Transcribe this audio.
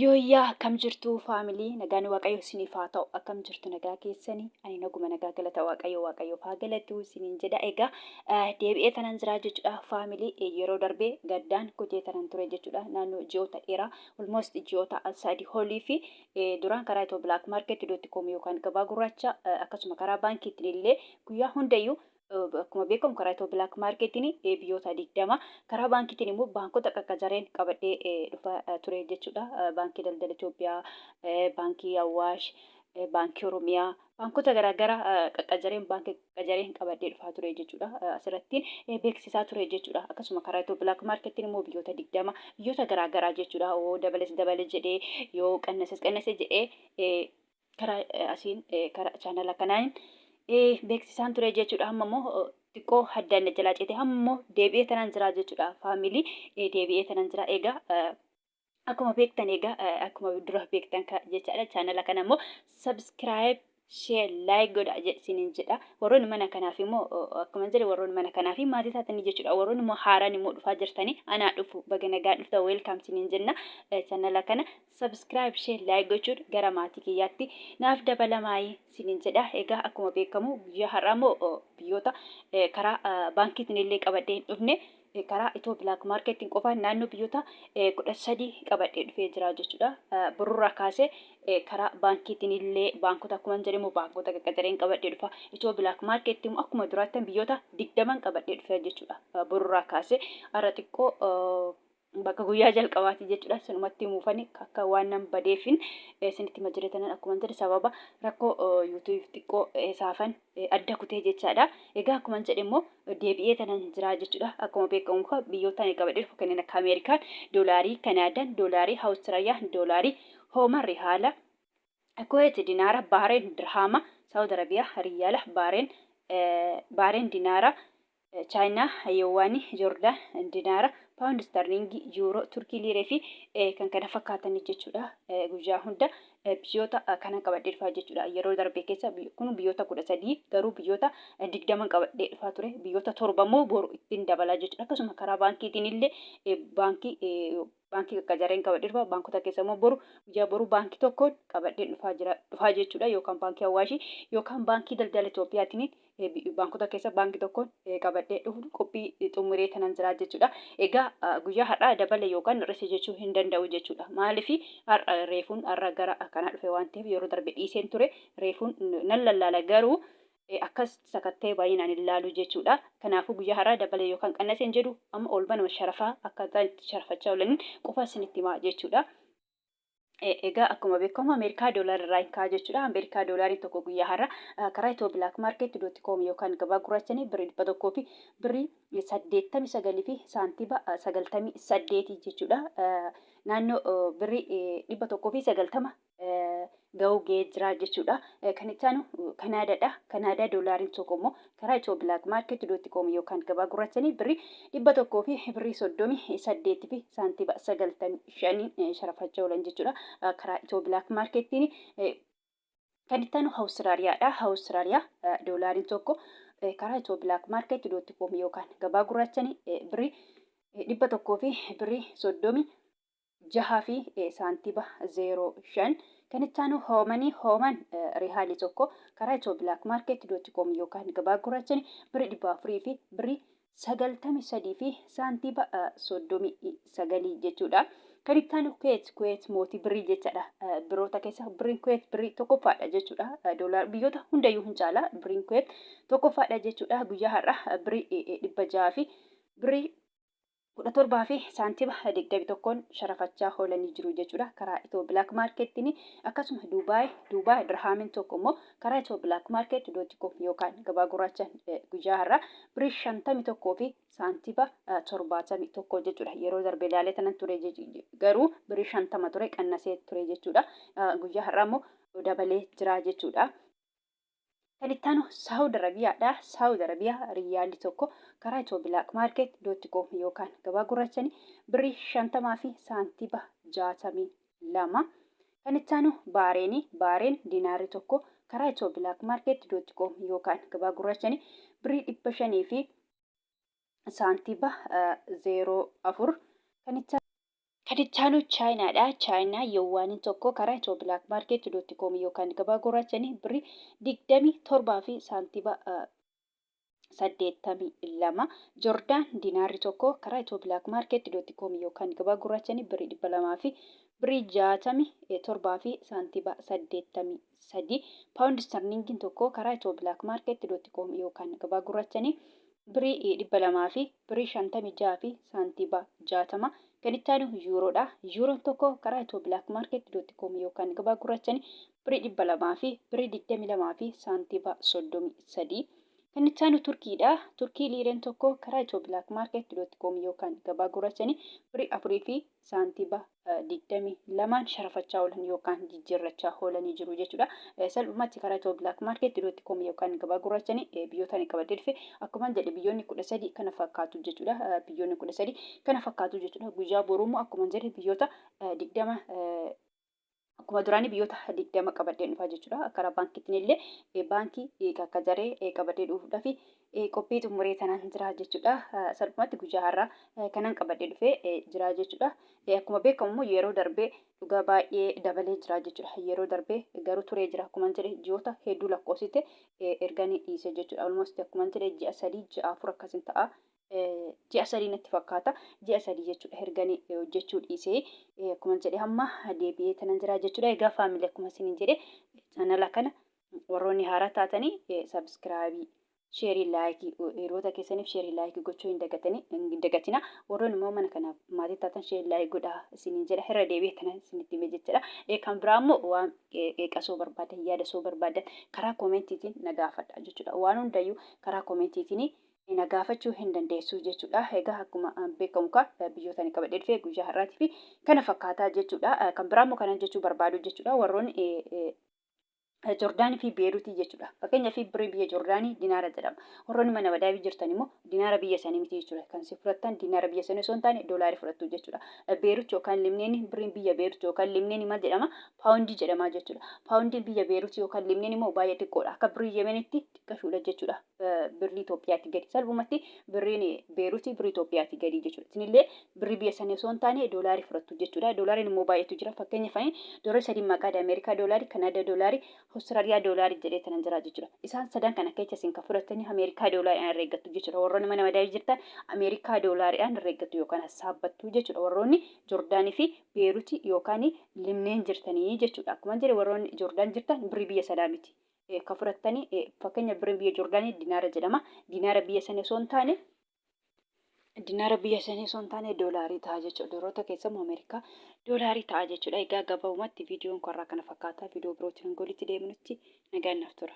Yooyyaa, akkam jirtu family? Nagaan Waaqayyo isiniif haa ta'u. Akkam jirtu? Nagaa keessanii? Ani naguma, nagaa, galata Waaqayyo, Waaqayyoof haa galatu isiniin jedha. Egaa deebi'ee tanan jira jechuudha, family. Yeroo darbee gaddaan kutee tanan ture jechuudha. Naannoo ji'oota dheeraa, almost ji'oota 3 olii fi duraan karaa Ethio Black Market dot com yookaan gabaa gurraacha, akkasuma karaa baankiitiin illee guyyaa hundayyuu, akkuma beekamu karaa Ethio Black Marketiin biyyoota 20, karaa baankiitiin immoo baankota qaqqacareen qabadhee dhufaa ture jechuudha. Baankii Daldala Itoophiyaa, Baankii Awwaash, Baankii Oromiyaa, baankota garaagaraa qaqqacareen, baankii qaqqacareen qabadhee dhufaa ture jechuudha. Asirratti beeksisaa ture jechuudha. Akkasuma karaa Ethio Black Marketiin immoo biyyoota 20, biyyoota garaagaraa jechuudha. Yoo dabales dabale jedhee, yoo qannases qannase jedhee, karaa asiin karaa chaanala kanaan beeksisaan ture jechuudha. Amma immoo xiqqoo addaan na jalaa cite, amma immoo deebi'ee tanaan jira jechuudha. Family, deebi'ee tanaan jira. Egaa akkuma beektan, egaa akkuma dura beektan jechaadha. Chaanala kana immoo subscribe, share, like godha isiniin jedha. Warroonni mana kanaaf immoo, akkuma jedhe, warroonni mana kanaaf maatii taatanii jechuudha. Warroonni immoo haaraan immoo dhufaa jirtanii, anaa dhufu, baga nagaan dhufta, welcome isiniin jenna. Chaanala kana subscribe, share, like gochuun gara maatii kiyyaatti naaf dabalamaayii isiniin jedha. Egaa akkuma beekamu guyyaa har'aa immoo biyyoota karaa baankiitiin illee qabadhee hin dhufne, karaa Ethio Black Marketiin qofaan naannoo biyyoota 13 qabadhee dhufee jira jechuudha. Borurraa kaasee karaa baankiitiin illee baankota, akkuma jedhamu, baankota qaqqacareen qabadhee dhufa. Ethio Black Marketii immoo akkuma duraatti biyyoota 20 qabadhee dhufee jechuudha. Borurraa kaasee, har'a xiqqoo bakka guyyaa jalqabaati jechuudha. Sanumatti muufani akka waan nan badeefin isinitti hima jiretanan, akkuma jedhe sababa rakkoo YouTubeif xiqqoo saafan adda kutee jechaadha. Egaa akkuma jedhe immoo deebi'ee tanan jira jechuudha. Akkuma beekamu biyyoota ani qabadhee dhufu kanneen akka Ameerikaan doolaarii, Kanaadaan doolaarii, Awustiraaliyaan doolaarii, Hooman rihaala, Kuweet dinaara, Baareen dirhaama, Saawud Arabiyaa riyaala, Baareen dinaara, Chaayinaa yuwaanii, Joordaan dinaara, paawundi istarliingii, yuuroo, Turkii liiree fi kan kana fakkaatan jechuudha. Guyyaa hunda biyyoota kana qabadhee dhufaa jechuudha. Yeroo darbe keessa kun biyyoota 13, garuu biyyoota 20 qabadhee dhufaa ture. Biyyoota torba immoo boru ittiin dabalaa jechuudha. Akkasuma karaa baankiitiin illee baankii qaqqacareen qabadhee dhufa. Baankota keessa immoo boru, guyyaa boruu baankii tokkoon qabadhee dhufaa jira, dhufaa jechuudha. Yookaan Baankii Awaashii yookaan Baankii Daldala Itoophiyaatiin baankota keessa baankii tokkoon qabadhee dhufu qophii xumuree kanan jira jechuudha. Egaa guyyaa har'aa dabale yookaan hir'ise jechuu hin danda'u jechuudha. Maaliif? Har'a reefuun har'a gara kanaa dhufe waan ta'eef, yeroo darbe dhiiseen ture, reefuun nan lallaala, garuu akkas sakattee baay'inaan hin laalu jechuudha. Kanaafuu guyyaa har'aa dabale yookaan qannasee hin jedhu, amma oolmaa nama sharafaa akkaataa itti sharafachaa oolaniin qofa isinitti himaa jechuudha. Egaa akkuma beekamu Ameerikaa doolaara irraa hin ka'a jechuudha. Ameerikaa doolaariin tokko guyyaa har'a karaa Ethio Black Market dot com yookaan gabaa gurraachanii birrii 100 fi birrii 89 fi saantiba 98 jechuudha. Naannoo birrii 190 ga'uu ga'ee jira jechuudha. Kan itti aanu Kanaadaadha. Kanaadaa doolaariin tokko immoo karaa Ethio Black Market dot com yookaan gabaa gurraachanii birrii 100 fi birrii 38 fi saantiba 95 sharafachaa oolan jechuudha. Karaa Ethio Black Marketiin. Kan itti aanu Awustiraaliyaadha. Awustiraaliyaa doolaariin tokko karaa Ethio Black Market dot com yookaan gabaa gurraachanii birrii 100 fi birrii 36 fi saantiba 05. Kan itti aanu Hoomanii. Hooman rihaalii tokko karaa Ethio Black Market dot com yookaan gabaa gurraachanii birrii 400 fi birrii 93 fi saantiba 39 jechuudha. Kan itti aanu Kuweet. Kuweet mootii birrii jechaadha. Biroota keessa birriin Kuweet birrii tokkoffaadha jechuudha. Doolaar biyyoota hundayyuu hin caala. Birriin Kuweet tokkoffaadha jechuudha. Guyyaa har'a birrii 600 fi birrii 17 fi saantima 21n sharafachaa oolanii jiru jechuudha karaa Ethio Black Marketiin. Akkasuma Duubaay. Duubaay dirhaamiin tokko immoo karaa Ethio Black Market dot com yookaan gabaa gurraacha guyyaa har'aa birrii 51 fi saantima 71 jechuudha. Yeroo darbe ilaalee tanan ture, garuu birrii 50 ture, qannasee ture jechuudha. Guyyaa har'aa immoo dabalee jira jechuudha. Kan itti aanu Saawud Arabiyaadha. Saawud Arabiyaa riyyaalli tokko karaa Ethio Black Market dot com yookaan gabaa gurraachanii birrii 50 fi saantiba 62. Kan itti aanu Baareenii. Baareen dinaarri tokko karaa Ethio Black Market dot com yookaan gabaa gurraachanii birrii 500 fi saantiba 04. Kan itti Kan itti aanu Chaayinaadha. Chaayinaa Yowwaaniin tokko karaa Itiyoo Black Market dot com yookaan gabaa gurraachanii birrii 27 fi saantiba 82. Jordaan dinaarri tokko karaa Itiyoo Black Market dot com yookaan gabaa gurraachanii birrii 200 fi birrii 67 fi saantiba 83. Paawundi sterlingiin tokko karaa Itiyoo Black Market dot com yookaan gabaa gurraachanii birrii 200 fi birrii 56 fi saantiba 60. Kan itti aanu yuuroodha. Yuuroon tokko karaa Itiyoo Black Market dot com yookaan gabaa gurraachanii birrii 200 fi birrii 22 fi saantiba 33. Kan itti aanu Turkiidha. Turkii liireen tokko karaa Itiyoo Black Market dot com yookaan gabaa gurraachanii birrii 4 fi saantiba 22n sharafachaa oolan yookaan jijjiirrachaa oolanii jiru jechuudha. Salphumatti karaa Itiyoo Black Market dot com yookaan gabaa gurraachanii biyyoota ani qabadhee dhufe akkuma jedhe biyyoonni 13 kana fakkaatu jechuudha. Biyyoonni 13 kana fakkaatu jechuudha. Guyyaa boruu immoo akkuma jedhe biyyoota 20, akkuma duraanii biyyoota 20 qabadhee dhufaa jechuudha. Karaa baankiitiin illee baankii kakkajaree qabadhee dhufuudhaaf qophii xumuree tanaan jira jechuudha. Salphumatti guyyaa har'aa kanan qabadhee dhufee jira jechuudha. Akkuma beekamu immoo yeroo darbee dhugaa baay'ee dabalee jira jechuudha. Yeroo darbee garuu turee jira, akkuma jedhe ji'oota hedduu lakkoofsite erganii dhiise jechuudha. Almost akkuma jedhe ji'a 3, ji'a 4 akkasin ta'a. Ji'a 3 natti fakkaata. Ji'a 3 jechuudha erganii hojjechuu dhiisee. Akkuma jedhe hamma deebi'ee tanan jira jechuudha. Egaa family, akkuma isiniin jedhe chaanala kana warroonni haaraa taatanii subscribe, share, like, hiriyoota keessaniif share, like gochuu hin dagatanii hin dagatina. Warroonni immoo mana kanaaf maatii taatan share, like godhaa isiniin jedha. Irra deebi'ee tana isinitti hime jechuudha. Kan biraa immoo waan qeeqasoo barbaadan, yaada soo barbaadan karaa koomentiitiin na gaafadha jechuudha. Waan hundayyuu karaa koomentiitiin na gaafachuu hin dandeessu jechuudha. Egaa akkuma beekamu kaa biyyoota ani qabadhee dhufe guyyaa har'aatii fi kana fakkaataa jechuudha. Kan biraa immoo kanan jechuu barbaadu jechuudha. Warroonni Joordaanii fi Beeruutii jechuudha. Fakkeenyaaf birrii biyya Joordaanii dinaara jedhama. Warroonni mana madaabii jirtan immoo dinaara biyya isaanii miti jechuudha. Kan isin fudhattan dinaara biyya isaanii osoo hin taane doolaarii fudhattu jechuudha. Beerut yookaan Limneen, birriin biyya Beerut yookaan Limneen maal jedhama? Paawundii jedhama jechuudha. Paawundiin biyya Beerut yookaan Limneen immoo baay'ee xiqqoodha. Akka birrii Yemenitti xiqqashuudha jechuudha. Birrii Itoophiyaatti gadi. Salphumatti birriin Beeruutii birrii Itoophiyaatti gadi jechuudha. Isinillee birrii biyya sanii osoo hin taane doolaarii fudhattu jechuudha. Doolaariin immoo baay'eetu jira. Fakkeenyaaf ani doolaarii sadii maqaa Ameerikaa doolaarii, Kanaadaa doolaarii, Awustiraaliyaa doolaarii jedhee tanan jira jechuudha. Isaan sadan kana keessa isin kan fudhattanii Ameerikaa doolaariidhaan herreeggattu jechuudha. Warroonni mana madaa'ii jirtan Ameerikaa doolaariidhaan herreeggattu yookaan hassaabbattu jechuudha. Warroonni Joordaanii fi Beeruutii yookaan Limneen jirtanii jechuudha. Akkuma jedhe warroonni Joordaan jirtan birrii biyya sanaa miti kan fudhattanii. Fakkeenya birriin biyya Joordaanii dinaara jedhama. Dinaara biyya sanii osoo hin taane, dinaara biyya sanii osoo hin taane doolaarii ta'a jechuudha. Doolaarota keessa immoo Ameerikaa doolaarii ta'a jechuudha. Egaa gabaabumatti viidiyoon kun har'aa kana fakkaata. Viidiyoo birootiin hanga walitti deebinutti nagaan naaf tura.